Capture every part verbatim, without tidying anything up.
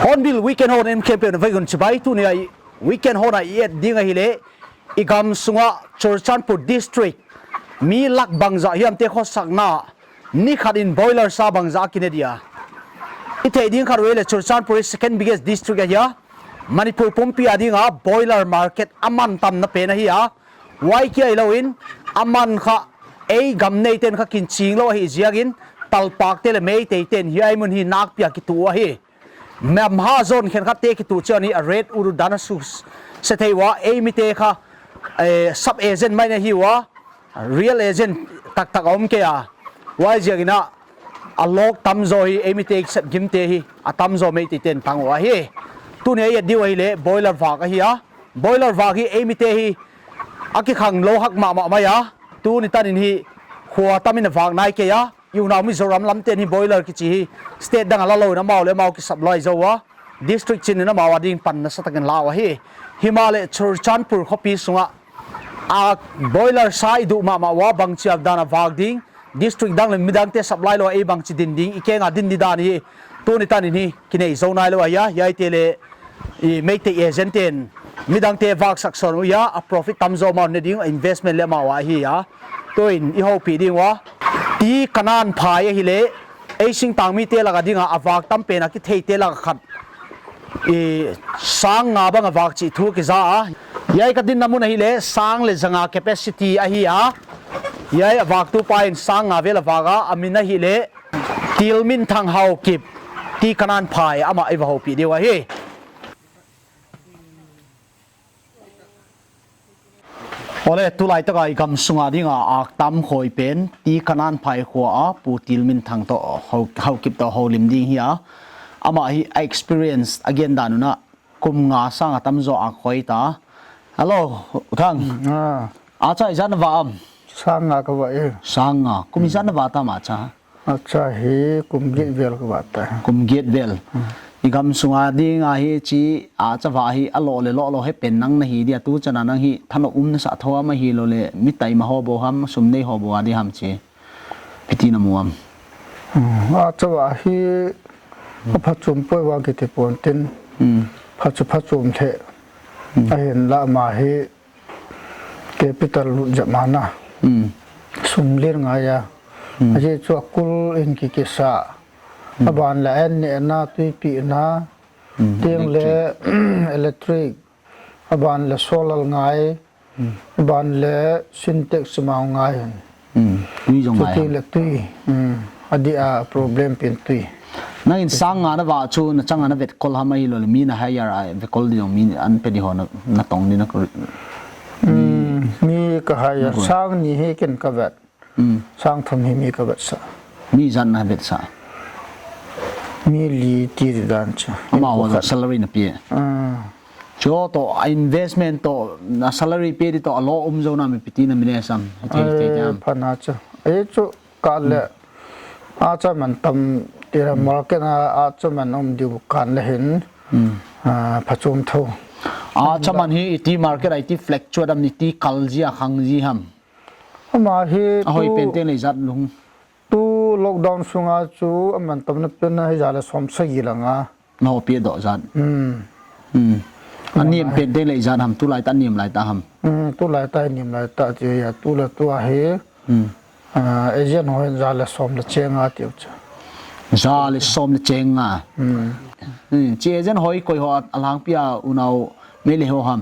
Hornbill Weekend Hon M K P na vei gun chibai. Tuni a i Weekend Hon a i et ding ahihleh, i gam sunga Churachandpur District mi lak bangzah hiam te khosakna, ni khat in boiler sa bangzah a kine dia. I theih ding khat uh leh Churachandpur hi second biggest district ahi a, Manipur pumpi a dinga boiler market a man tamna pen ahi a. Huai kia hilou in, a man kha ei gam neiten kha kinching lou ahih ziakin, talpak te leh Meitei ten hiai mun hi nakpi a kituh ahi. Mahajon khenkhat te kituh chiang in a rate urudan a suse thei ua, ei mite kha, eh, sub agent mai na hi ua, real agent taktak a om kei a. Huai ziakin a, a lawk tamzaw hi ei mite sep gimte hi, a tamzaw Meitei ten tang ua hi. Tuni a i et ding uh ahihleh boiler vak ahi a. Boiler vak hi ei mite hi a kikhang lou hak mahmah mai a. Tuni tan in hi khua tam in a vak nai kei a. I unau Mizoram lam ten hi boiler kichi hi state dang a la lou in amau leh amau ki supply zou ua, district chin in amau ading pan nasatak in la ua hi. Himahleh Churachandpur khopi sunga a boiler sa i duh mahmah ua, bangchi dan a vak ding, district dang leh midangte supply lou a ei bangchi din ding, i keng a din di dan hi, tuni tan in hi kinei zou nailou ahi a. Hiaite leh i Meitei agent ten midangte vaksak sawn uh ahi a, a profit tamzaw amau ne ding, investment leh amau ahi a. Tuin i houpih ding ua, T Kananphai ahihleh, ei singtang mite lak a dinga a vak tam pen a kitheite lak a khat, i sang nga bang a vak chih thu kiza a. Hiai ka dinna mun ahihleh sang leh zanga capacity ahi a. Hiai a vaktu pa in sang nga vel a vak a, a min ahihleh Tilminthang Haokip, T Kananphai, amah i va houpih ding uh ahi. Awle, tulai tak a i gam sunga dinga a tam khoi pen, T Kananphai khua a, Pu Tilminthang toh, Hau-, Haokip toh houlim ding hi a. Amah hi a experience a gen dan un a, kum nga sang a tamzaw a khoi ta. Hello, U Thang. Ah. A cha i zan va am? Sang nga ka va e. Sang nga. Kum i zan va ta ma cha? A cha hi kum giat vel ka va ta. Kum giat vel. Hmm. I gam sunga dinga hi chi a cha va hi a loh leh loh lou hi pen nang na hi dia, tu chan a nang hi thanop um na sa thou am ahilou leh mi tai ma ho bou ham, sum nei ho bou a di ham chi. Piti na mu am. Hmm. A cha va hi a phachom poi vang kiti pon tin. Hmm. Phachu phachom lheh. Hmm. Ahinlah ama hi capital lut zat mana. Hmm. Sum lir ngai a. Hmm. A zi chu a kul in kikisa. Hmm. A ban leh en nehna, tuipihna. Hmm. Tiang leh electric. Electric. A ban leh solar ngai. Hmm. A ban leh Sintex mau ngai. Hmm. Tui zong ngai. Chuti leh tui. Hmm. A di a problem pen tui. Nang in sang nga na va chu na chang a na vetkol ham ahilou leh mi na hire a vetkol di zong mi an pe di ho na, na tong di na ko. Hmm, mi ka hire na ko. Sang ni hi ken ka vet. Hmm. Sang thum hi mi ka vet sa. Mi zan na vet sa. Mi li ti di dan cha. Amau a salary na pi. Ah. Chu toh, a investment toh, na salary pe di toh, a loh um zou na mi piti na mi ne sam. Hei, hei, hei, hei, hei, am. Phana cha. Ei chu ka leh, hmm, a cha man tam tira, hmm, market a, a cha man um di bu kan leh hin, hmm, ah, phachom thou. A cha man hi iti market a iti flex chu adam ni ti kal zi a khang zi ham. Ama hi a hoi tu pen teng leh zat lung. Tu lockdown sunga chu a man tamna pen a hi za leh sawm sagih langa. Na hopih doh zat. Hmm. Hmm. A niam pen teng leh zat ham, tulai ta niam lai ta ham. Hmm, tulai ta niam lai ta chi a, tu leh tu a hi. Hmm. Ah, agent hoi za leh sawm leh cheng nga tiu cha. Za leh sawm leh cheng nga. Hmm. Hmm. Chi agent hoi koi ho a lang pia unau Meitei ho ham.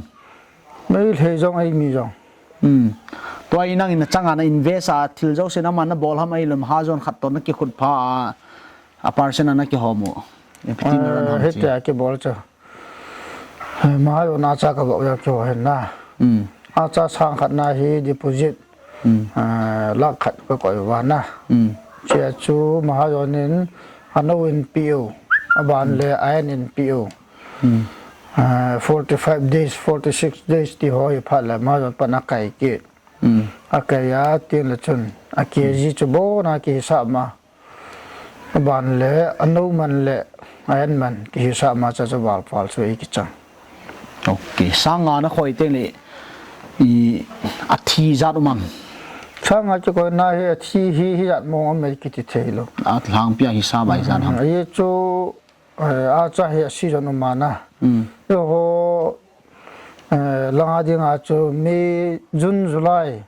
Meitei zong ei mi zong. Hmm. Tua i nang in a chang a na invest a thil zosen a man na bawl ham ahilou leh Mahajon khat toh na kikhut pha a. a percent ana kihou maw? Ipi ti na ran ham chi. Hitia kibawl chu. Eh, mahajon acha ka bawl a kihou hen na. Hmm. Acha sang khat na hi deposit, hmm, eh, lakh khat ka koih ua na. Hmm. Chia chu mahajon in a nou in pia uh, a ban, hmm, leh a en in pia uh. Hmm. Eh, forty-five days, forty-six days ti hoih phat leh mahajon pan a kai kit. Hmm. A kai a teng leh chun a kg chu bon a kihisap a. A ban leh a nou man leh a en man kihisap a, cha cha val pal chu ei kichang. Ok, sang nga na khoi teng leh i a thi zat um am? Sang nga kikoina hi a thi hi, hi zat mawng om ei kiti theilou. A tlangpi a hisap a hi zat ham? Hmm, ei chu, eh, acha hi a season um a na. Hmm. Ei ho, eh, lang a ding a chu May, June, July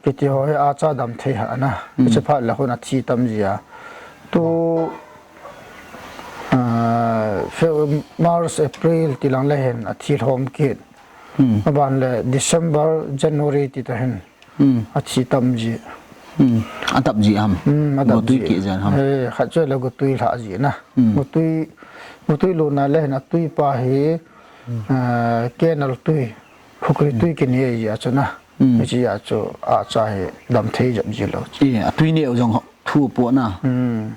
kiti hoih acha dam thei ha na. Hmm. Hichi phat leh hun a thi tam zia. Tu, ah, Fe-, March, April ti lang leh hin a thi lawm kit. Hmm. A ban leh December, January ti ta hin, hmm, a thi tam zi. Hmm. A dap zi ham? Hmm, a dap zi. Gotui keh zen ham? Eh, khat chu leh gotui hla zi na. Hmm. Gotui, gotui lutna leh hin a tui pa hi, hmm, ah, canal tui, pukhri, hmm, tui kinei zia chu na. Hmm. Hichi a chu acha hi dam thei zat zi lou. Eh, a tui neu zong thu pua na. Hmm.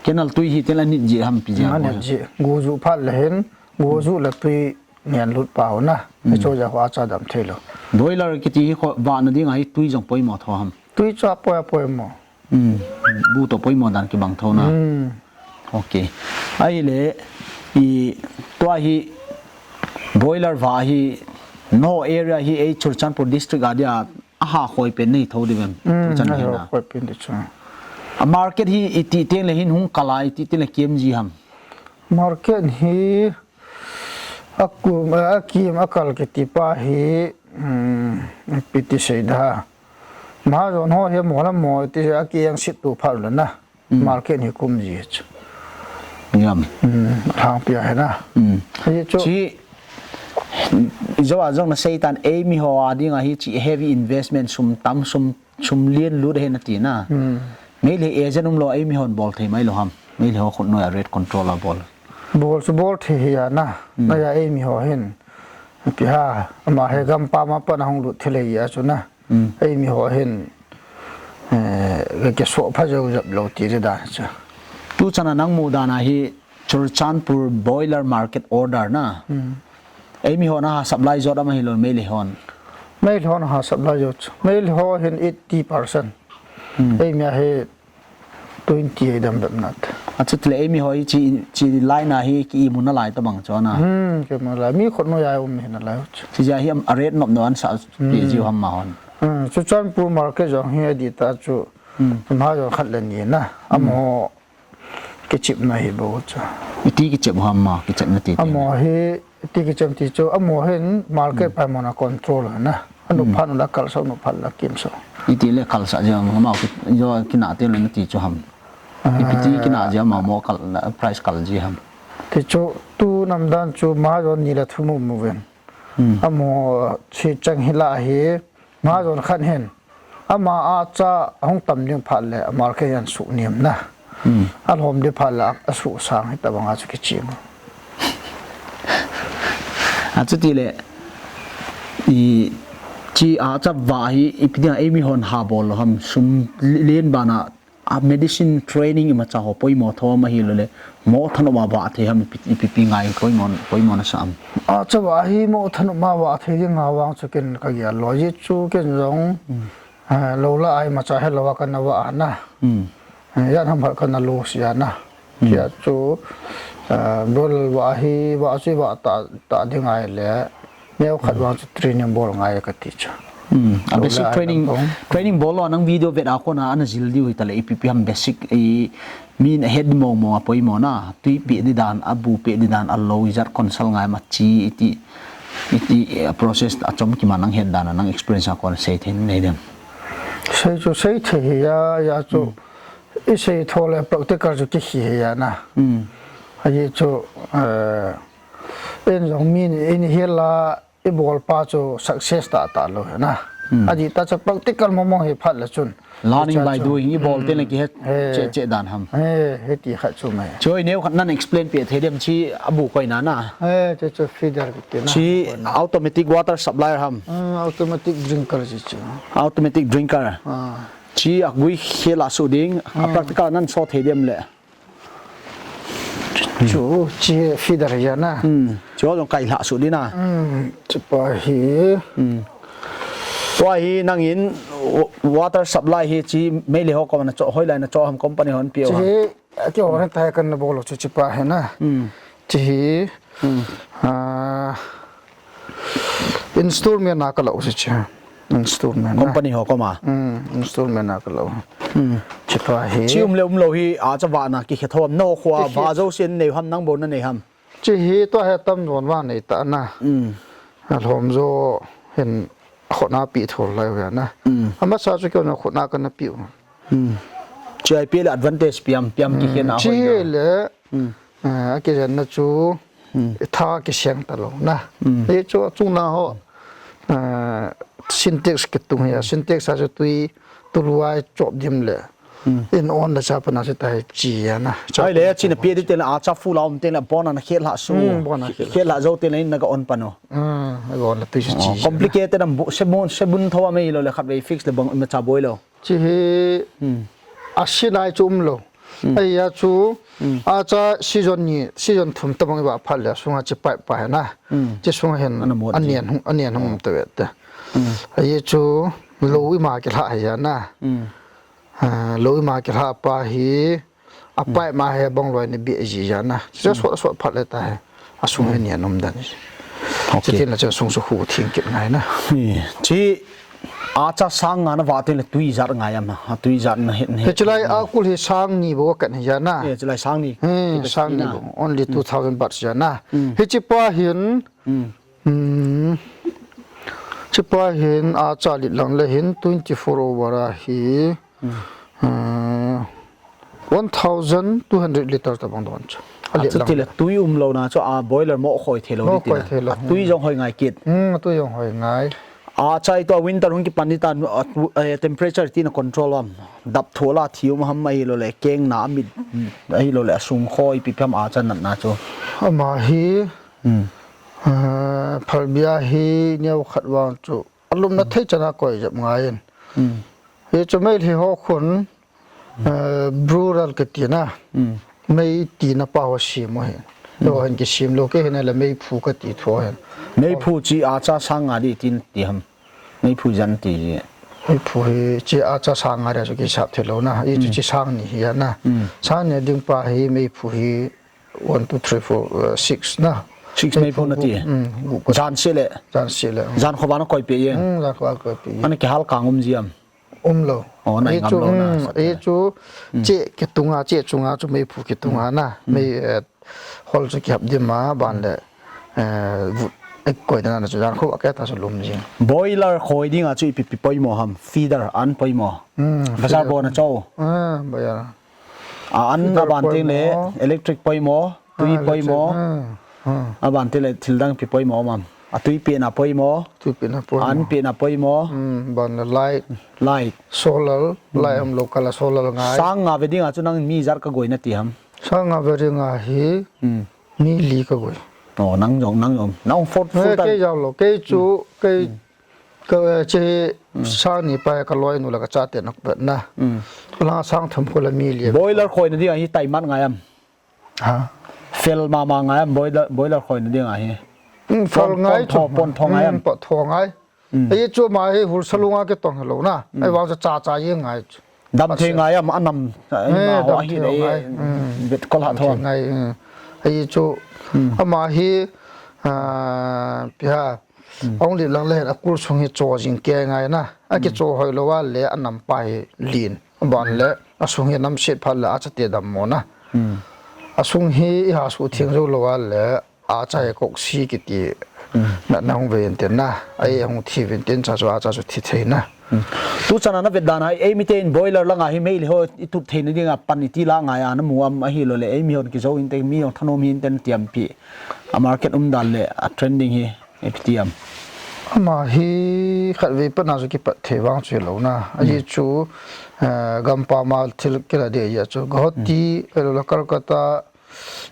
Canal tui hi teng leh nit zi ham pi zia. A nit zi. Gu zu phat leh hin, gu zu leh tui nian lut pah uh na. Hmm. Hichi zia acha dam theilou. Boiler kiti hi kho, vahna ding a hi tui zong poimoh thou ham? Tui chu a poi, a poimoh. Hmm. Bu toh poimoh dan kibang thou na. Hmm. Ok. Ahihleh, i tua hi boiler vah hi, no area hi ei Churachandpur district a dia a ha khoi pen nei thou di vem? Hmm, Churachandpur a ha khoi pen di chu. A market hi i ti teng leh hin hung kal a, i ti teng leh kem zi ham? Market hi a kum, a kim a kal kiti pa hi, hmm, ipi ti sei da. Mahajon ho hi maw la maw ti a kiang sit tu phat lou na. Hmm. Market hi kum zi chu. Yam. Hmm, thang pia hi na. Hmm. Hi chu. Chi, i zo a zong na sei tan ei mi ho a ding a hi chi heavy investment sum tam sum, sum lian lut hi na ti na. Hmm. Meilhei agent um lou ei mi hon bawl thei mai lou ham? Meilhei ho khut nuai a rate control a bawl. Bawl chu bawl thei hi a na. Hmm. Na ya ei mi ho hin. Pi ha, ama hi gam pam a pan a hong lut thei leh a chu na. Hmm. Ei mi ho hin, eh, ke, ke so pha zau zap lou ti ri dan chu. Tu chan a nang mu dan a hi Churachandpur boiler market order na. Hmm. Ei mi ho na ha supply zot am ahi lou Meilhei hon? Meilhei hon ha supply zot. Meilhei ho hin eighty percent. Hmm. Ei mi a hi twenty ei dam bep nat. A chu ti leh ei mi ho hi chi, chi lai na hi ki i mu na lai ta bang chu na. Hmm, ki mu lai. Mi khut nuai a um hi na lai chu. Chi zia hi am a rate nop nou a sa, hmm, pi zi uh ham ma hon? Hmm, Churachandpur market zong hi a di ta chu. Hmm. Mahajon khat leh ni na. Hmm. Amaho kichepna hi bou chu. Iti kichep uh ham ma, kichepna ti ti. Amaho hi, iti kichep ti chu, amaho hin market, hmm, paimawhna control na. A nuh, hmm, phat un la kal sawk, nuh phat la kim sawk. Iti leh kal sah zia, amau ki, zia kina te lou na ti chu ham. Ah. Ipi ti kina zia amau maw kal, price kal zi ham? Ti chu, tu nam dan chu mahajon ni leh thum mu ven. Hmm. Amaho chi chang hi la hi, mahajon khat hin. Ama acha hong tam ding phat leh, a market hi a suk niam na. Hmm. A lawm ding phat leh, a suk sang hi ta bang a chu kiching. A chu ti leh, i chi acha vah hi, ipi dia ei mi hon ha bawl lou ham, sum li-, lian ban a, a medicine training i ma cha ho poimoh thou am ahi lou leh, moh thanop a vah thei ham ipi, ipi, ipi ngai poimoh, poimoh na sa am? Acha vah hi moh thanop a vah thei ding a vang chu ken ka gel lou, zia chu ken zong, hmm, eh, lou la ai ma cha hi lou a ka na vah na. Hmm. Eh, yan ham hal ka na lou sia na. Hmm. Zia chu, eh, bol vah hi, vah chu vah ta, ta ding ai leh. Neu khat, hmm, vang chu training bawl ngai ka ti chu. Hmm. A basic training, training bawl lou nang video vet a khong a ana zil di uh hi ta leh ipi pi ham basic i min a het mawngmawng a poimoh na. Tui peh di dan, a bu peh di dan, a lou i zat consult ngai ma chi iti, iti, eh, process a chom kima nang het dan a nang experience a khong sei thei nei dem? Sei chu sei thei hi a, ya chu. Hmm. I sei thou leh practical chu ki hi hi a na. Hmm. A hi chu, eh, en zong min in hi la, i bawl pa chu success ta ta lou hi na. Hmm. A di ta cha practical mong mong hi phat la chun. Learning by doing, i bawl teng leh kihet cheh cheh dan ham. He, he ti khat chu mai. Choi neu khat nan explain pih thei diam chi a bu koihna na. He, chu chu feeder kiti na. Chi automatic water supply ham. Ah, automatic drinker chi chu. Automatic drinker. Ah. Chi a gui khel a su ding, a practical nan sawt thei diam leh. Chu, chi feeder hi a na. Hmm. Chu zong kai hlah su ding na. Hmm. Chi pa hi. Hmm. Tua hi nangin wa-, water supply hi chi mei le ho ko na cho, hoih lai na cho ham company hon pia ham. Chi hi, a ki hon tai kan na bolo chu chi pa hi na. Hmm. Chi hi. Hmm. Ah, installment na ka lo si chi. Installment na. Company ho koma. Hmm, installment na ka lo. Hmm. Chi pa hi. Chi um le um lou hi a cha va na ki khe thawm no khua va zo sin nei ham nang bo na nei ham. Chi hi tua hi tam zon va nei ta na. Hmm. A lhom zo hin khotna pi thol lai ve na. Hmm. A masa chu keu na khotna ka na pi. Hmm. Chi ai pi le advantage piam, piam ki khe na chi hoi le. Hmm. Ah, a kizenna chu, hmm, i tha kisiang ta lou na. Hmm. Hi chu a chung na ho, ah, Sintex kitung hi a, Sintex a chu tui, tuluai chop dim le. Hmm. In on la cha pa na se ta hi chi a na. Ai le, chi na pi di teng leh a cha full a om teng leh bon na khel hlah su. Hmm, bon na khel hlah. Khel hlah zo teng leh in na ka on pan o. Ah, a bon la tui chi. Oh, chi a na. Complicated am bu, se bun, se bun tho a mei lou le khat vei fix le bang ma cha boi lou. Chi hi, hmm, a si lai chu um lou. Hmm. Ai a chu, hmm, a cha season ni, season thum ta bang i va phal le, sunga chi pipe pa hi na. Hmm. Chi sunga hin, ana mot a nian hung, a nian hung ta ve te. Hmm. Ai chu, lou i ma ki hlah hi a na. Hmm. Ah, lou i ma ki hlah pa hi, a pipe ma hi bang lou ni bi ji a na. Chi suat, suat phal le ta hi. A sung hi nian um dan. Okay. Chi tin la chang sung su khu thing kit ngai na. Hmm. Chi a cha sang nga na va teng leh tui zat ngai am, a tui zat na het, het. Hi chi lai a kul hi sang ni bo kan hi a na. Hi chi lai sang ni. Hmm, sang ni bo. Only two thousand baht hi a na. Hmm. Hi chi pa hin. Hmm. Hmm. Chi pa hin a cha lit lang le hin twenty-four over a hi. Hmm. Ah, one thousand two hundred liter ta bang don chu. A chu ti le tui um lou na chu a boiler mo khoi thei lou di ti na. Mo khoi thei lou. A tui zong hoi ngai kit. Hmm, a tui zong hoi ngai. A chai tua winter hung kipan di ta, a tu, eh, temperature ti na control am. Dap thu la thi um ham ahi lou le keng na mit ahi lou le a sung khoi pi piam a cha nat na chu. Ama hi, hmm, ah, phalbia hi neu khat vang chu. A lum na thei chana koi zep ngai in. Hmm. Hi chu mei hi ho khun, eh, brewer kiti na. Hmm. Mei ti na pa ho sim mo hi. Hmm. Lo han ki sim lou ke hi na la mei phu ka ti thu hi. Mei phu chi a cha sang nga di tin ti ham. Mei phu zan ti. Mei phu hi chi a cha sang nga di chu ki sap thei lou na. Hi chu, hmm, chi sang ni hi a na. Hmm. Sang ni ding pa hi mei phu hi one, two, three, four, uh, six na. Six mei phu na ti. Hmm, guk. Zan se le. Zan se le. Zan kho ba na koi pe ye. Hmm, zan kho ba koi pe ye. Ana ki hal kang um ziam. Um lou. Oh, na ngam lou na. Ei chu, hmm, sa ei chu, hmm, che kitunga, che chunga chu mei phu kitunga na. Hmm. Mei, eh, hol chu ki hap dim a, ban le, eh, vut, eh, koi na na chu zan kho ba ke ta chu lum ziam. Boiler khoi ding a chu ipi pi poimo ham, feeder an poimo. Hmm, bazar feeder bo na chou. Ah, bazar. A an a ban teng le electric poimo, tui poimo. A ban teng le thil dang pi poimo mam. A tui pehna poimo. Tui pehna poimo. An pehna poimo. Hmm, ban le light. Light. Solar, light om local a solar ngai. Sang nga ve ding a chu nang mi zat ka goi na ti ham. Sang nga ve ding a hi. Hmm. Mi li ka goi. Oh, nang zong, nang zong. Nang full, full time. Kei zau lou, kei chu, kei Ka, eh, chi sang ni pa ka loi nu la ka chate nak bet na. Mm. Ka la sang thum ko la mi lia. Boiler khoi na ding a hi tai mat ngai am. Ha? Fel mama ngai am boiler, boiler khoi na ding a hi. Mm, fel ngai chu. Pon tho ngai am. Mm, pon tho ngai. Mm. Ei chu ma hi hul salunga ke tong lo na. Mm. Ei vang cha cha ye ngai chu. Dam thei ngai am a nam. Ei ma dam ho a hi thei ngai. Mm. Bet kol ha tho. Ngai. Mm. Ei chu. Mm. Ama hi, ah, pi ha. Mm. Ong lit lang le a kul sung hi chaw zing kia ngai na. A ki chaw hoi lo a le a nam pa hi lin. Ban le a sung hi nam set phat le a chate dam mo na. Mm. A sung hi i ha su thiang zo lo a le a cha hi kok si kiti. Mm. Na, na hong ve enten na. A ei hong thi ve enten cha chu a cha chu thi thei na. Mm. Tu chan a na vet dan a, ei mite in boiler langa hi mei le ho i tut theina ding a pan i ti la ngai a na mu am a hi lo le ei mi hon ki zo inte mi hon thanom hi inte na tiam pi. A market um dan le a trending hi. Ei pi ti am. Ama hi khatvei pan a chu kipat thei vang chu hilou na. A, hmm, chu, eh, gampam a thil kila di a chu. Guwahati, hmm, hilou leh Kolkata,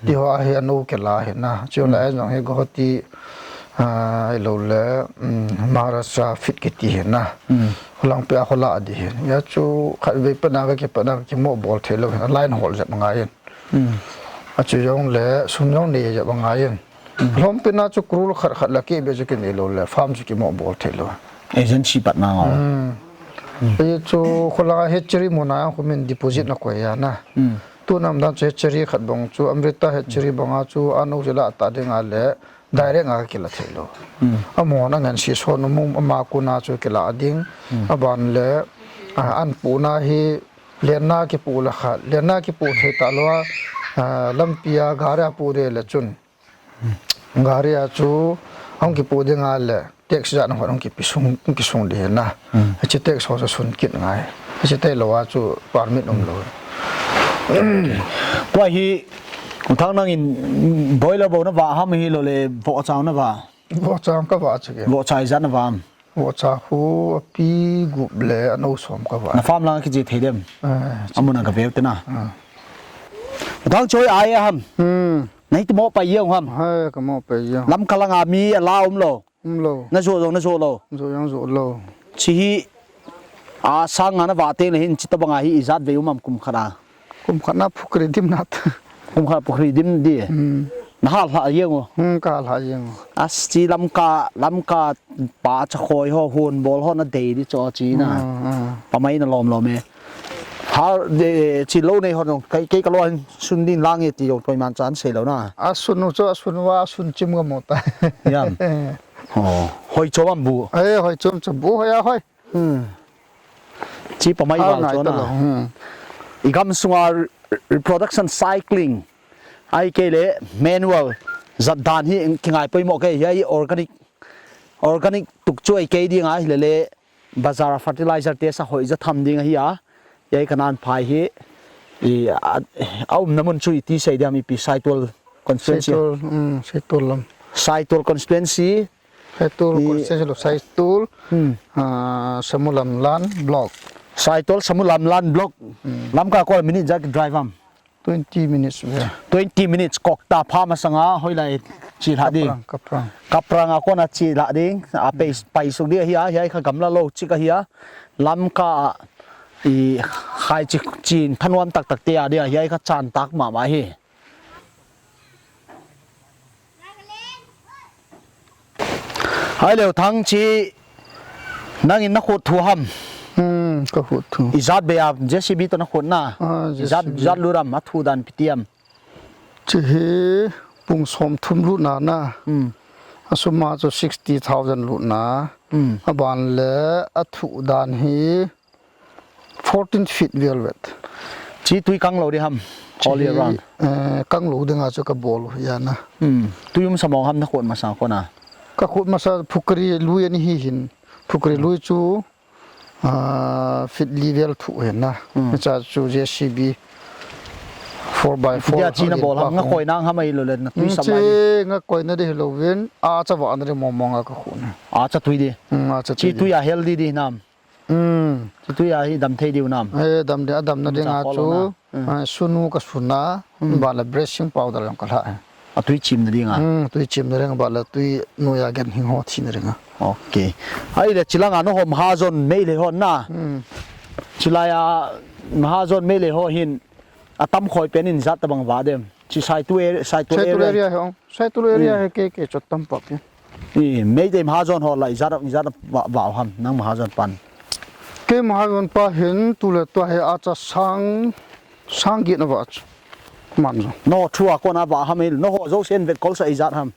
ti hoa hi a nou kila hi na. Chu la, hmm, a zong hi Guwahati, ah, hilou leh, mm, Maharashtra fit kiti hi na. Hmm. Hulang pia hula di hi. Hia chu khatvei pan a ka kipan a ka kimoh bawl theilou hi na. Line hawl zep ngai in. Hmm. A chu zong leh, sum zong nei zep ngai in. Hmm. Lawmte na chu crore khat khat lak kei bek chu kinei lou leh, farm chu kimoh bawl theilou. Agency pat na ngau. Hmm. Hmm. Hia chu khula hatchery mun a khum in deposit na koih a na. Hmm. Tunam dan chu hatchery khat bang chu, Amrita hatchery bang a chu, a nou chu la ta ding a leh, direct a kila theilou. Hmm. A mun a ngen si son mum ama kun a chu kila ding. Hmm. A ban leh, a, an puna hi, lian a kipu leh khat, lian a kipu thei ta lou a, a, lampi a gari a pu di leh chun. Gari a chu, hong kipu ding a leh, tax zat na hong kipi sung, hong kisung di na. Hmm. Hichi tax ho chu sun kit ngai. Hichi tailou a chu permit um lou. Tua hi, U Thang nang in boiler bou na vah ham hilou leh vohcha na vah? Vohcha ka vah chu ke. Vohcha i zat na vah am? Vohcha hu a pi gup leh a nou sawm ka vah. Na farm lang kichi thei dem. Eh, a mun a ka veu te na. Ah. U Thang chu hiai a ham. Hmm. Na hih tu moh pai yeng ham. Hai, ka moh pai yeng. Lamka lang a mi a la um lou. Um lou. Na zuau zong na zuau lou. Zuau zong zuau lou. Chi hi a sang nga na vah teng leh hin chita bang a hi i zat vei um am kum khat a? Kum khat na phukri dim nat. Kum khat phukri dim di. Hmm. Na hal hla yeng o. Hmm, ka hal hla yeng o. As chi Lamka, Lamka pa cha khoi ho hun bawl ho na dei di cho chi na. Hmm, hmm. Pa mai na lawm lawm e. Har de chi lou nei ho nong kei, kei ka lou hin sun din lang e ti zong poimoh chan sei lou na. A sun u chu, a sun ua, a sun chim ka mu ta. Yam. Oh, hoi chom am bu. Eh, hoi chom chom bu, hoi a hoi. Hmm. Chi pa mai val nai chon ta a. Lou, hmm. I gam sunga re-, reproduction cycling. Ahihkeileh manual zat dan hi kingai poimoh kei hi a, organic, organic tuk chu ahihkei ding a hilele bazar a fertilizer te sa hoih zat tham ding ahi a. Hiai ka nan phai hi, i, a, a umna mun chu i ti sei diam i pi Saitual constituency. Saitual, hmm, Saitual lam. Saitual constituency. Saitual i constituency lou, Saitual, hmm, ah, Samulamlan block. Saitual Samulamlan block. Hmm. Lamka kua minute zat drive am? Twenty minutes ve. Twenty minutes kok ta pha masanga hoilai chi hla ding. Kaprang, Kaprang. Kaprang a kona chi hla ding. A pai, hmm, pai suk ding ahi a, hiai kha gamla lou chik ahi a. Lamka a i khai chi, chin thanuam taktak te a ding a, hiai kha chan tak mahmah hi. Hai leh U Thang chi nang in na khut thu ham? Hmm, ka khut thu. I zat be a, J C B toh na khut na? Ah, I zat, J C B. Zat lut am, a thu dan pi ti am? Chi hi pung sawmthum lutna na. Hmm. A sum a chu sixty thousand lutna. Hmm. A ban leh a thu dan hi fourteen feet velvet. Chi tui kang lou di ham, chi all year hi, round? Eh, kang lou ding a chu ka bawl uh hiai na. Hmm. Tui um sa mawng ham na khut masa kona? Ka khut masa phukri lui a ni hi hin. Phukri lui chu, ah, feet li vel thu hi na. Hmm. Cha chu J C B four by four. Tia chi na bawl ham, nga koi nang ham a hilou leh na tui, hmm, sa chi mai di. Nga koi na di hilou vin, a cha vah na di mawngmawng a ka khut na. A cha tui di. Hmm, a cha tui di. Chi tui a healthy di nam? Hmm. Chi tui a hi dam thei di uh nam? Eh, dam di, a damna ding a chu, hmm, ah, sunu ka suna, hmm, ba la bracing powder zong ka hla. A tui chimna ding a? Hmm, tui chimna ding ba la tui nuai a gen hing ho thina ding a. Ok. Ahih leh chi lang a na hom ha zon mei le hon na. Hmm. Chi lai a ma ha zon mei le ho hin a tam khoi pen in zat ta bang va dem. Chi Saitual area, Saitual area. Saitual area hi ong. Saitual area hi kei, kei chot tam pak hi. I, mei te ma ha zon ho la i zat, i zat va, va ham, nang ma ha zon pan. Kei ma ha zon pa hin tu leh tua hi a cha sang, sang giat na va ch-, man zong. No thu a kona va ham i, no ho zo sen vet kol sa i zat ham?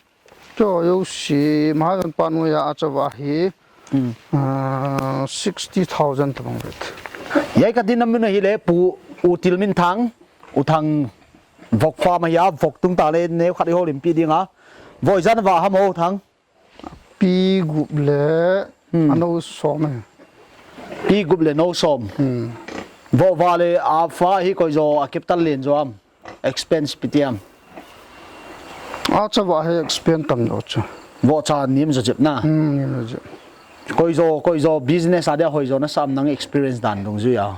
Cho yo si ma ha zon pa nuai a cha va hi. Hmm. Ah, sixty thousand ta bang vet. Hiai ka din na mun ahi leh Pu U Til Min Thang, U Thang vok fa ma hia, vok tung ta leh neu khat i houlim pi ding a. Voi zan va ham U Thang? Pi gup leh, hmm, a nou sawm e. Pi gup leh nou sawm. Hmm. Vo va leh a fa hi koi zo a capital len zo am? Expense pi ti am? A cha va hi expense tam zo chu. Vohcha nim zaw zep na. Hmm, nim zaw zep. Koi zaw, koi zaw business a dia hoih zaw na sam nang experience dan dungzui a.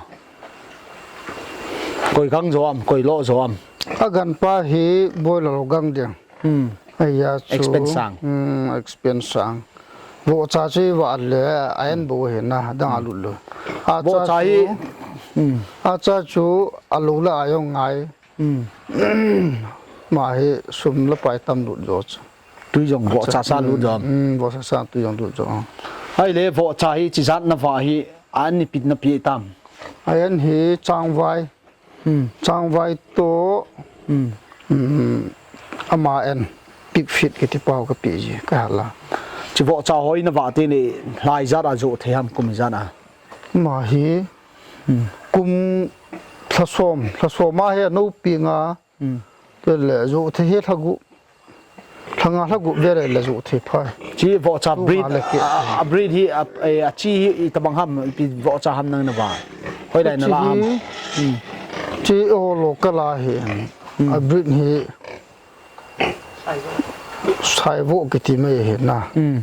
Koi gang zaw am, koi loh zaw am. A ganpa hi boiler loh gang dia. Hmm. Ahi a chu. Expense sang. Hmm, expense sang. Vohcha chu i vah le a en bou hi na, dang a lut lou. A cha chu, hmm, a cha chu a lou la a zong ngai. Hmm. Mah hi sum la pai tam lut zaw chu. Tui zong vohcha sa lut zaw. Hmm, vohcha sa tui zong lut zaw. Ahihleh vohcha hi chi zat na vah hi a en ni pi na pi tam. A en hi changvai. Hmm. Changvai toh, hmm, hmm, ama en pig feed kiti pau ka pi zi ka hala. Chi vohcha hoih na vah te ni lai zat a zoh thei ham kum zat a. Mah hi, hmm, kum thla sawm, thla sawm a hi a nou pi nga. Hmm. Te le zoh thei hi thla gup. Thla nga thla gup vel le zoh thei phai. Chi vohcha breed, a, a breed hi, a, a, a chi hi i tabang ham, i pi vohcha ham nang na vah. Hoih lai na la ham. Chi hi, hmm, chi o local a hi. Hmm. A breed hi. Saivo kiti mai hi na. Hmm.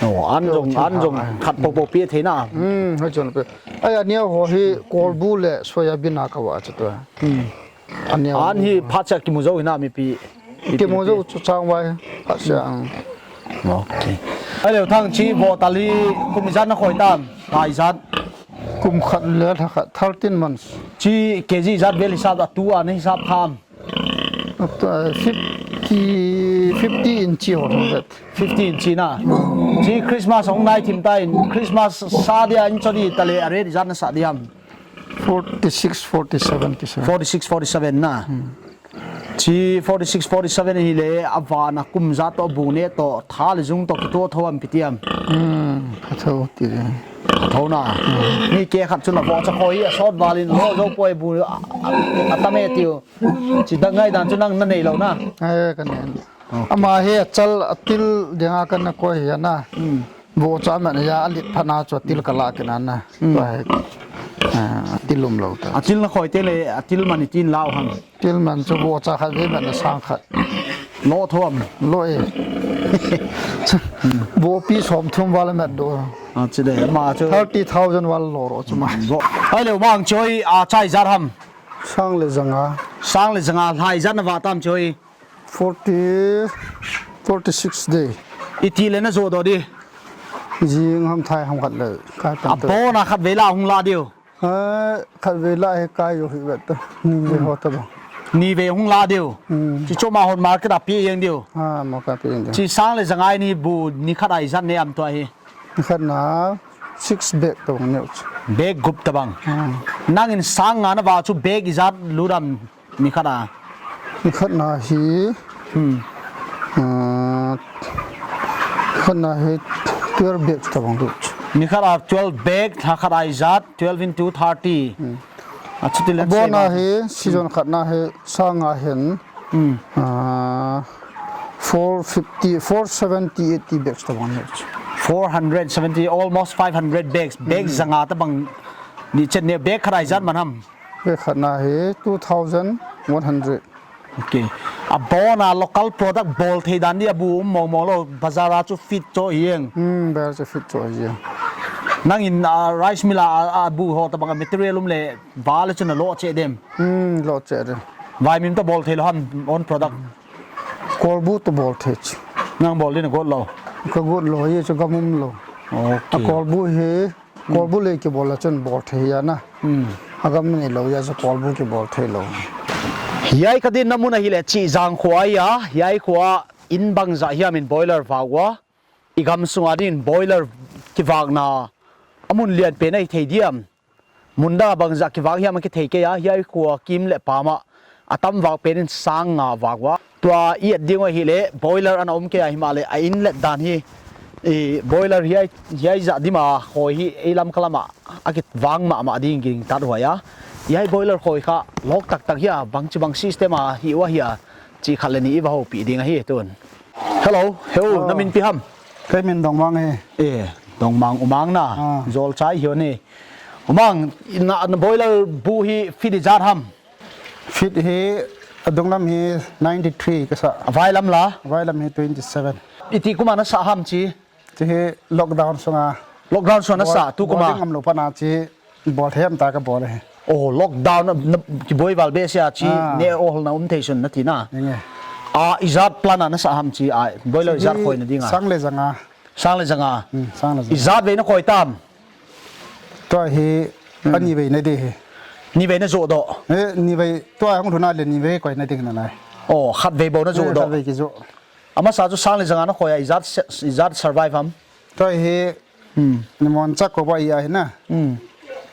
Oh, an zong, an zong khat popo pi thei na. Hmm, hai chon pe. Ai, a nia ho hi kolbu le soya bean a ka vah chu tua. Hmm. A nia ho. An hi phat cha kimu zou hi na mipi. Kimu zou chu changvai. Phat cha ang. Okay. Ahihleh Thang, chi vohcha li kum zat na khoi tam, lai zat. Kum khat le thla khat, thirteen months. Chi kg zat vel hisap a tu a na hisap kham. Fifty, fifty inch ho hong vet. Fifty inch na. Chi Christmas hong nai thim ta in, Christmas sa dia in chodi ta le a rate zat na sa diam. Forty-six, forty-seven kisa. Forty-six, forty-seven na. Hmm. Chi forty-six, forty-seven hi le a vana kum zat toh bu ne toh tha le zung toh kituak thou am pi tiam. Hmm, ka thou ti le. Ka thou na. Hmm. Ni ke khat chu la vohcha khoi a sawt val in lo zo poi bu a, a, a tam e tiu. Chi dang ngai dan chu nang na nei lou na. Eh, ka nei. Okay. Ama hi a chal a til dinga ka na koi hi a na. Hmm. Vohcha man ya a lit pha na chu a til ka la kei na na. Hmm. Tua hi, ah, a til um lou ta. A til na khoi te le, a til man i tin lau hang. Til man chu vohcha khat ve man na sang khat. Lo thou am. Lo e. Vopi sawmthum val man do. Ah, chi de, ma chu. Thirty thousand val lo ro chu ma. Vo. Ahihleh Mang choi a chai zat ham. Sang le zanga. Sang le zanga lai zat na vah tam choi. Forty, forty-six day. I ti le na zo do di. Zing ham thai ham khat le kai tam. A bona khat vei la hung la diu. Ah, khat vei la he kai yo hi vet to. Ni ve ho ta ba. Ni ve hung la diu. Hmm. Chi choma hon market a pi yang diu. Ah, mo ka pi yang diu. Chi sang le zangai ni bu ni khat ai zat ne am tua hi. Ni khat na six bag tabang neu. Bag gup tabang. Ah. Nang in sang nga na vah chu bag i zat lut am ni khat a. Ni khat na hi. Hmm. Ah, ni khat na hi twelve bag tabang lut. Ni khat a twelve bag, thla khat ai zat, twelve into thirty. Hmm. A chuti le. Bona hi, season khat na hi, sang nga hen. Hmm. Ah, four fifty, four seventy, eighty bags tabang hi. Four hundred seventy, almost five hundred bags. Bag zanga tabang ni chen ne bag khat ai zat man ham. Bag khat na hi two thousand one hundred. Okay. A bona local product bawl thei dan di a bu um mong mong lou, bazar a chu fit cho hi eng. Hmm, bazar chu fit cho hi eng. Nang in, ah, rice mill a, a bu ho tabang a material um le, val chu na lo che dem. Hmm, lo che dem. Vaimim ta bawl thei lou ham own product. Kolbu ta bawl thei chi. Nang bawl din a got lou. Ka got lou, ye chu gam um lou. Okay. A kolbu hi, kolbu le kibawl a chun bawl thei a na. Hmm. A gam nei lou ya chu kolbu kibawl thei lou. Hiai ka din na mun ahi le chi zang khua ya, hiai khua in bangzah hiam in boiler vak ua. I gam sunga din boiler kivakna a mun lian pen ahi thei diam. Mun dang a bangzah kivak hiam a kithei kei a, hiai khua kim le pam ah a tam vak pen in sang nga vak ua. Tua i et ding uh ahi le, boiler ana om kei a himahleh a inlet dan hi, i boiler hiai, hiai zah dim a khoi hi, ei lam ka lam ah, a kivang mahmah ding gingtat huai a. Hiai boiler khoi kha, lawk taktak hia, bangchibang system a hih ua hia, chih khat le nih i va houpih ding ahi tun. Hello, heu, na min pi ham? Ka min Dongmang hi. Eh, Dongmang U Mang na. Ah. Zolchai hiu ni. U Mang, na, na boiler bu hi feet i zat ham? Feet hi A dunglam hi ninety three ka sa. A vailam la? A vailam hi twenty seven. I tih kum a na sa ham chi? Chi hi lockdown sunga. Lockdown sunga na sa, tu kum a? Bawlna ngam lou pan a chi bawl thei hiam ta ka bawl hi. Oh, lockdown na, na, kibuai val beh sia chi, ah, ne awl na um thei sun na ti na. Enge. A, i zat plan a na sa ham chi a, boiler i zat khoina ding a? Sang le zanga. Sang le zanga. Hmm, sang le zanga. I zat vei na khoi tam? Tua hi, hmm, a ni vei na di hi. Ni vei na zoh doh? Eh, ni vei, tua hong lhun a le ni vei khoina ding na lai. Oh, khat vei bou na zoh doh? Eh, khat vei ki zoh. A masa chu sang le zanga na khoi a, i zat se-, i zat survive ham? Tua hi, hmm, ni mon chak ko ba i a hi na. Hmm.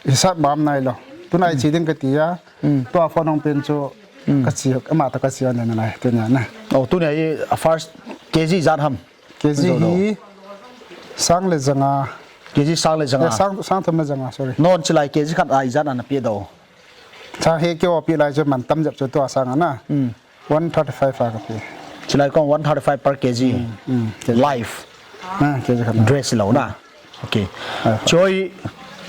I sat bam nai lou. Tuna i chi ding ka ti a. Hmm. Tua phone hong pen chu, hmm, ka chi, ama ta ka chi a ne na lai, tu nia na. Oh, tu nia i a first K G zat ham? K G hi sang le zanga. K G sang le zanga. Eh, sang, sang thum le zanga, sorry. Non chilai K G khat a i zat ana pi dou? Sa hi kei a pi lai chu man tam zep chu tua sang ana. Hmm. One thirty five a ka pi. Chilai kong one thirty five per K G. Hmm, hmm, K G. Live. Ah, K G khat. Dress lou na. Okay. Live. Choi,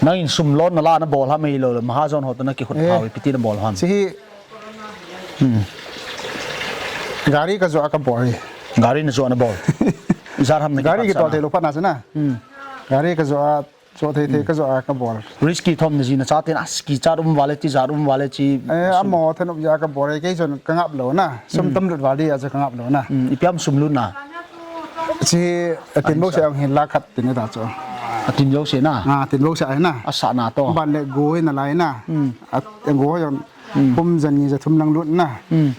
nang in sum lon na la na bawl ham hi lou, mahajon ho toh na kikhut, eh, phau i pi ti na bawl ham? Chi hi, hmm, gari ka zoh a ka bawl hi. Gari na zoh a na bawl. Zat ham na gari ki tol thei lou pan a chu na. Hmm. Gari ka zoh a, zoh thei thei, hmm, ka zoh a ka bawl. Risky thom na zi na cha ten a ski cha um vale ti zat um vale chi. Eh, sum. A mo than up ya ka bawl, kei zon ka ngap lou na. Sum, hmm, tam lut vale a cha ka ngap lou na. Hmm, i piam sum lut na? Chi, a tin bou se ang hin lakh khat tin ta chu. A tin bou se na? Ah, tin bou se ai na. A sa na toh. Ban le go hi na lai na. Hmm. A go hi ang, hmm, kum zan ni za thum lang lut na. Hmm.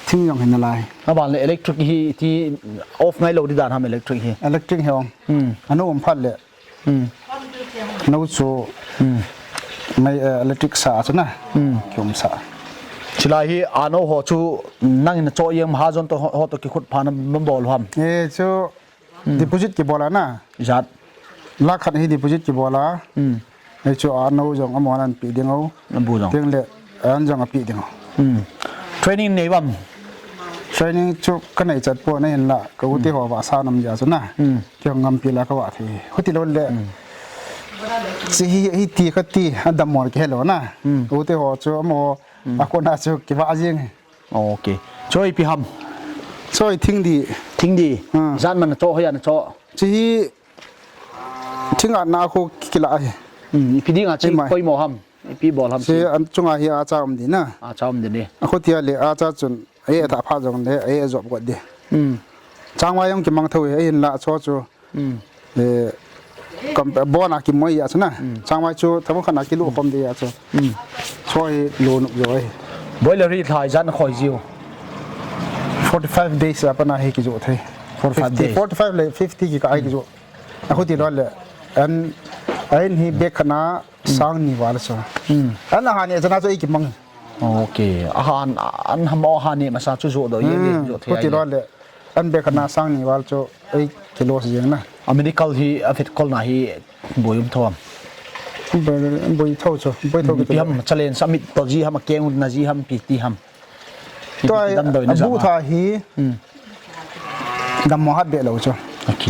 Thing zong hi na lai. A ban le electric hi ti off ngai lou di dan ham electric hi? Electric hi ang. Hmm. A nou om phat le. Hmm. Nou chu, hmm, mai, eh, electric sa chu na. Hmm. Ki om sa. Chilai hi a nou ho chu nang in a cho yang mahajon toh ho, ho toh kikhut pha na bawl ham? Eh, chu, hmm, deposit ki bawl a na. Zat. Lakh khat hi deposit ki bawl a. Hmm. Ei chu a nou zong a mo nan pi ding o. A bu zong. Ting le an zong a pi ding o. Hmm. Training nei vam? Training chu ka nei chat pua na in la ka u te, hmm, ho va sa nam ya chu na. Hmm. Ki ngam pi la ka va thei. Huti lou le. Hmm. Chi hi, hi ti ka ti a dam mol ki he lou na. Hmm. U te ho chu a mo, hmm, a ko na chu ki va jing. Ok. Choi pi ham? Choi thing di. Thing di. Hmm. Zan man cho, hoiya na cho? Chi hi thing a na ko kila hi. Hmm, i pi ding a chi, ei mai, poimoh ham? I pi bawl ham chi? Chi an chunga hi a cha um di na. A cha um di ni. A ko tia le a cha chun, ei ta pha zong le, ei zop got di. Hmm. Changvai zong ki mang thou hi, ei in la cho chu. Hmm. Eh, kam, bon a ki moi ya chu na. Hmm. Changvai chu, thabu khan a ki lu khom di ya chu. Hmm. Choi lo nuk zo ai. Boiler ri thlai zan khoi ziu? Forty five days a pan a hi ki zo thei. Forty five days. Forty five le fifty ki ka ai ki zo. A huti lo le. An, an hi bek khat na, hmm, sang ni val chu. Hmm. An a ha ni zan a chu ei ki mang. Ok. A han, an ham a ha ni masa chu zo do ye, hmm, zo thei huti ai lo le. An bek khat na sang ni val chu ei ki loss ziang na. A medical hi a fit kol na hi boi um thou am? Boi, boi thou chu, boi thou. Hmm, ki pi ham, challenge a mit to zi ham, a keng na zi ham, pi ti ham? Tua pi dam doi na a bu zama tha hi, hmm, dam mo hat be lou chu. Ok.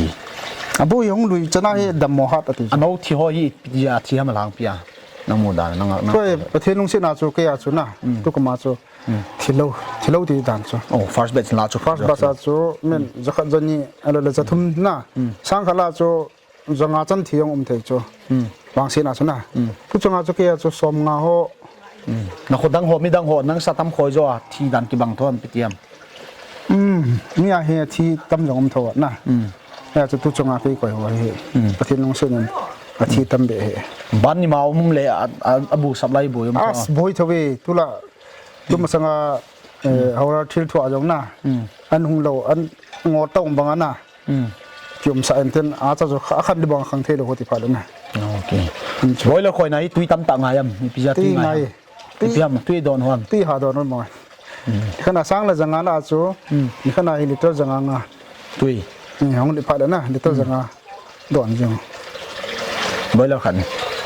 A bu hi hong lui chana hi dam mo hat a ti chu. A nou thi ho hi pi ti a thi ham a lang pi a? Nang mu dan, nang, nang. Koi, Pathian lungsiatna chu kei a chu na. Hmm. Tu kama chu. Hmm. Thilou, thilou ti dan chu. Oh, first batch la chu. First batch a chu, men, hmm, zakhat zani, a lo le zathum na. Hmm. Sang khat la chu, zanga chan thi ang um thei chu. Hmm. Vangsiatna chu na. Hmm. Tu chunga chu kei a chu, som nga ho. Hmm. Na kho dang ho, mi dang ho, nang sa tam khoi zo a, thi dan kibang thou am pi ti am? Hmm. Mi a hi thi tam zong um thou na. Hmm. Ya chu tu chunga kei koi ho hi. Hmm. Pathian lungsiatna a thi tam be hi. Ban ni ma um le a, a, a bu sap lai bu um thou. As boi thou ve, tu la. Tu masanga, eh, hmm, haular thil thuah zong na. Hmm. An hung lou, an ngor ta um bang a na. Hmm. Ki um sa en ten, a cha zo kha, a khan di bang khang thei lou ho ti pha lou na. Ok. Hmm. Boiler khoina hi tui tam ta ngai am, mi pi za tui ngai am? Tui ngai. Tui, tui ham, tui don huam. Tui ha don huam mo. Hmm. Khan a sang le zanga la chu. Hmm. Ni khan a hi liter zanga nga. Tui. Ni hong di pha lou na, liter, hmm, zanga. Don zong. Boiler khat ni.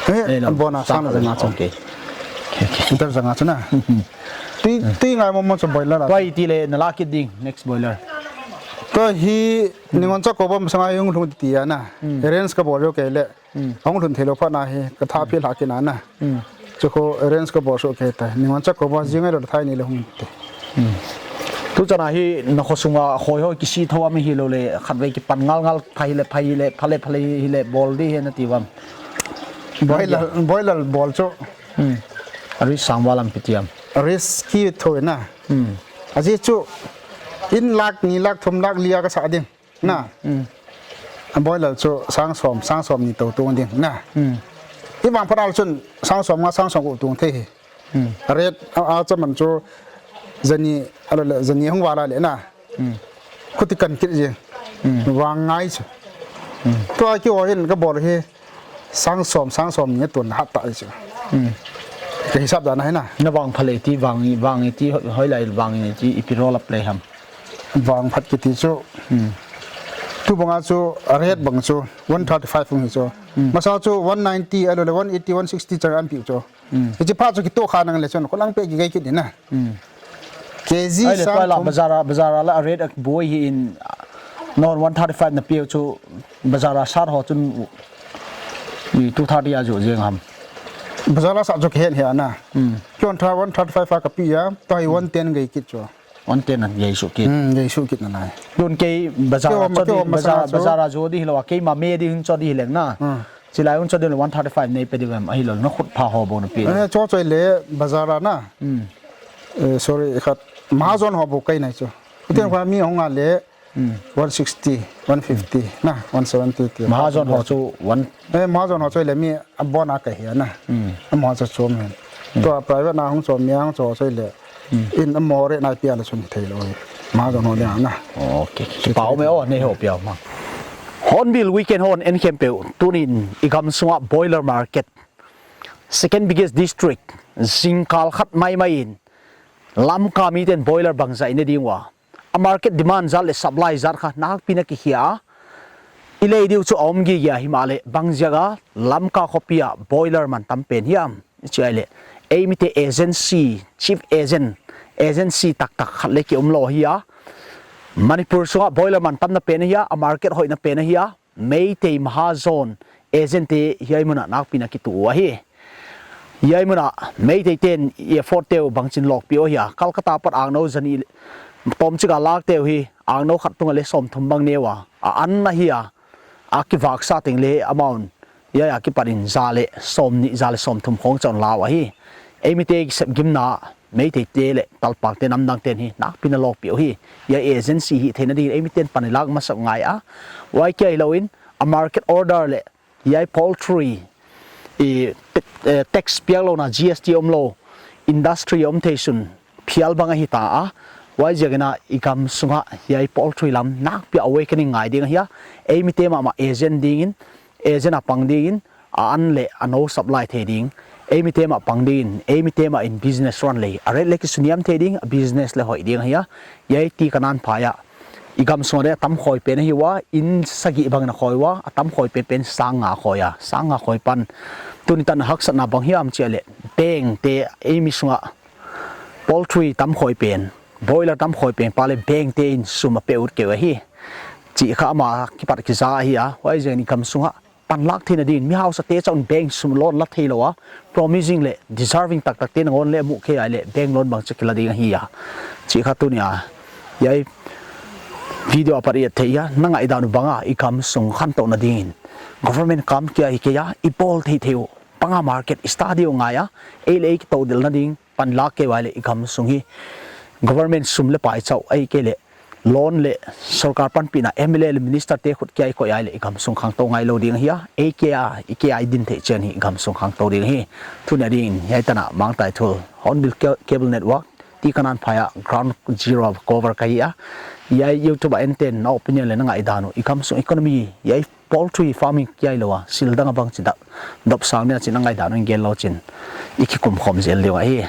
Eh, eh, lo. An bon a sang le zanga chu. Ok. Ok, ok. Liter zanga chu na. Hmm. Tui, hmm, tui ngai mo mo chu boiler la. Tua i ti le na la kit ding, next boiler. Tua hi, hmm, ningon cha ko bom sanga yung lhung ti a na. Hmm. Arrange ka bawl yo kei le. Hmm. Hong lhun thei lou pha na hi, ka tha, hmm, phil ha kina na. Hmm. Chu ko arrange ka bawl so kei ta. Ningon cha ko ba zing ai lo thai ni le hung te. Hmm. Tu chana hi na khosung a hoi hoi kisi thou a mi hilou le khatvei kipan ngal ngal pha hi le pha hi le pha le pha le hi le bawl di hi na ti uam. Boiler, boiler bawl chu. Hmm. A risk sang ua lam pi tiam. Risk ki thou na. Hmm. A zi chu in lak ni lak thum lak li a ka sa ding. Na. Hmm. A boiler chu sang sawm, sang sawm ni tou tung ding na. Hmm. I vangphat a chun sang sawm nga sang sawm guk tung thei hi. Hmm. Rate a, a chaman chu zani, a lo le zani hong val a le na. Hmm. Khuti kan kit zi. Hmm. Vang ngai chu. Hmm. Tua ki o hin ka bawl hi sang sawm, sang sawm ni tun hat ta chu. Hmm. Ka hisap dan a hi na. Na vang pha le ti vang i, vang i ti hoi lai vang i ti i pi roll up le ham. Vangphat kiti chu. Hmm. Tu bang a chu, a rate bang chu, one thirty-five hong hi chu. Hmm. Masa chu one ninety, a lo le one eighty, one sixty chang an pi chu. Hmm. Hichi pha chu kituak kha nang le chun, ko lang pe ki gai kit ni na. Hmm. K G ai le sang tua la thum. Bazar a, bazar a la a rate a buai hi in, non one thirty-five na pi chu, bazar a sat ho chun, i two thirty a zu zeng ham. Bazar a sat chu ki hen hi a na. Hmm. Ki one thirty, one thirty-five a ka pi a, tua hi one ten gai kit chu. One ten an gei suk kit. Hmm, gei suk kit na nai. Tun kei bazar kei a om, chawh kei di, om bazar, masa chu. Bazar a zu di hilou a, keima me di hun chawh di hileng na. Hmm. Chilai hun chawh di le one thirty-five nei pe di vem, a hilou na khut pha ho bo na pi. Eh, chawh chawh le bazar a na. Hmm. Eh, sorry, khat. Mahajon ho bo kai nai chu. Uten Hmm. kha mi hong a le Hmm. one sixty, one fifty, na, one seventy ti. Mahajon ho chu one. Eh, mahajon ho chu le mi a bon a ka hi a na. Hmm. A mahajon chu mi. Hmm. Tua private na hong chu mi hong chu chu le. Hmm. In a mo re na pia le chun thei lou. Mahajon ho le na. Okay. Ki pau me o nei ho pia ma. Hornbill Weekend hon en khem peu. Tunin i gam sunga boiler market. Second biggest district. Zingkal khat maimai in. Lamka miten boiler bangzah i ne ding ua. A market demand zat le supply zat kha nakpi na kikhia a. I lei diu chu a om gige a himahleh bangziak a Lamka khopi a boiler man tam pen hiam. Chi ai le. Ei mite agency, chief agent, agency taktak khat le ki om lou hi a. Manipur sunga boiler man tam na pen hi a, a market hoih na pen hi a. Meitei Mahajon agent te hiai muna nakpi na kitu ua hi. Hiai muna Meitei ten i afford teu bangchin lawkpih uh hia. Calcutta pat angnou zani tawmchik a lak teu hi. Angnou khat tunga le sawmthum bang ne ua. A an na hi a. A kivaksa teng le amount. Hiai a kipat in za le sawmnih za le sawmthum khong chon lau ahi. Ei mite kisep gimna Meitei te le talpak te namdang ten hi nakpi na lawkpih uh hi. Hiai agency hi theihna ding ei miten pan i lak masak ngai a. Huai kia hilou in a market order le hiai poultry i te-, eh, tax piak lou na G S T om lou industry om thei sun phial bang ahi ta a. Huai ziakin a i gam sunga hiai poultry lam nakpi a awakening ngai ding ahi a. Ei mite mahmah agent dingin, agent a pang dingin, a an le a nou supply thei ding. Ei mite mah pang dingin, ei mite mah in business run le. A rate le kisuniam thei ding, a business le hoih ding ahi a. Hiai ti ka nan phai a. I gam sunga de a tam khoi pen ahi ua, in sagih bang na khoi ua, a tam khoi pen pen sang nga khoi a. Sang nga khoi pan. Tuni tan haksatna bang hiam chia le. Bank te ei mi sunga poultry tam khoi pen. Boiler tam khoi pen pa le bank te in sum a pe ut keu ahi. Chi kha ama kipat kiza ahi a. Huai ziakin i gam sunga panlak theihna ding, mi hausa te chauh in bank sum loan la theilou a, promising le deserving taktak te nangawn le muh kei ai le bank loan bangchik la ding ahi a. Chi kha tuni a, hiai video apat i et thei a, na ngaihdan uh banga i gam sung khantouhna dingin government kam kia hi kei a, i bawl theih theih uh, banga market i study uh ngai a, ei le ei kitoudelhna ding, panlak kei uai le i gam sung hi. Government sum le pai chauh, ahihkeileh loan le sorkar panpihna M L A le minister te khut kia i koih ai le i gam sung khangtou ngailou ding ahi a, ei kia, i kia i din theih chiang hi i gam sung khangtou ding hi. Tuni a dingin hiai tan a Mangtaithul Hornbill Ca-, Cable Network, ti ka nan phai a ground zero cover ka hi a. Hiai YouTube a en ten na opinion le na ngaihdan uh, i gam sung economy, hiai poultry farming kia hilou a, sil dang a bangchi dak, dop sang nia chi na ngaihdan uh in gen lou chin, i kikum khawm zel ding ahi.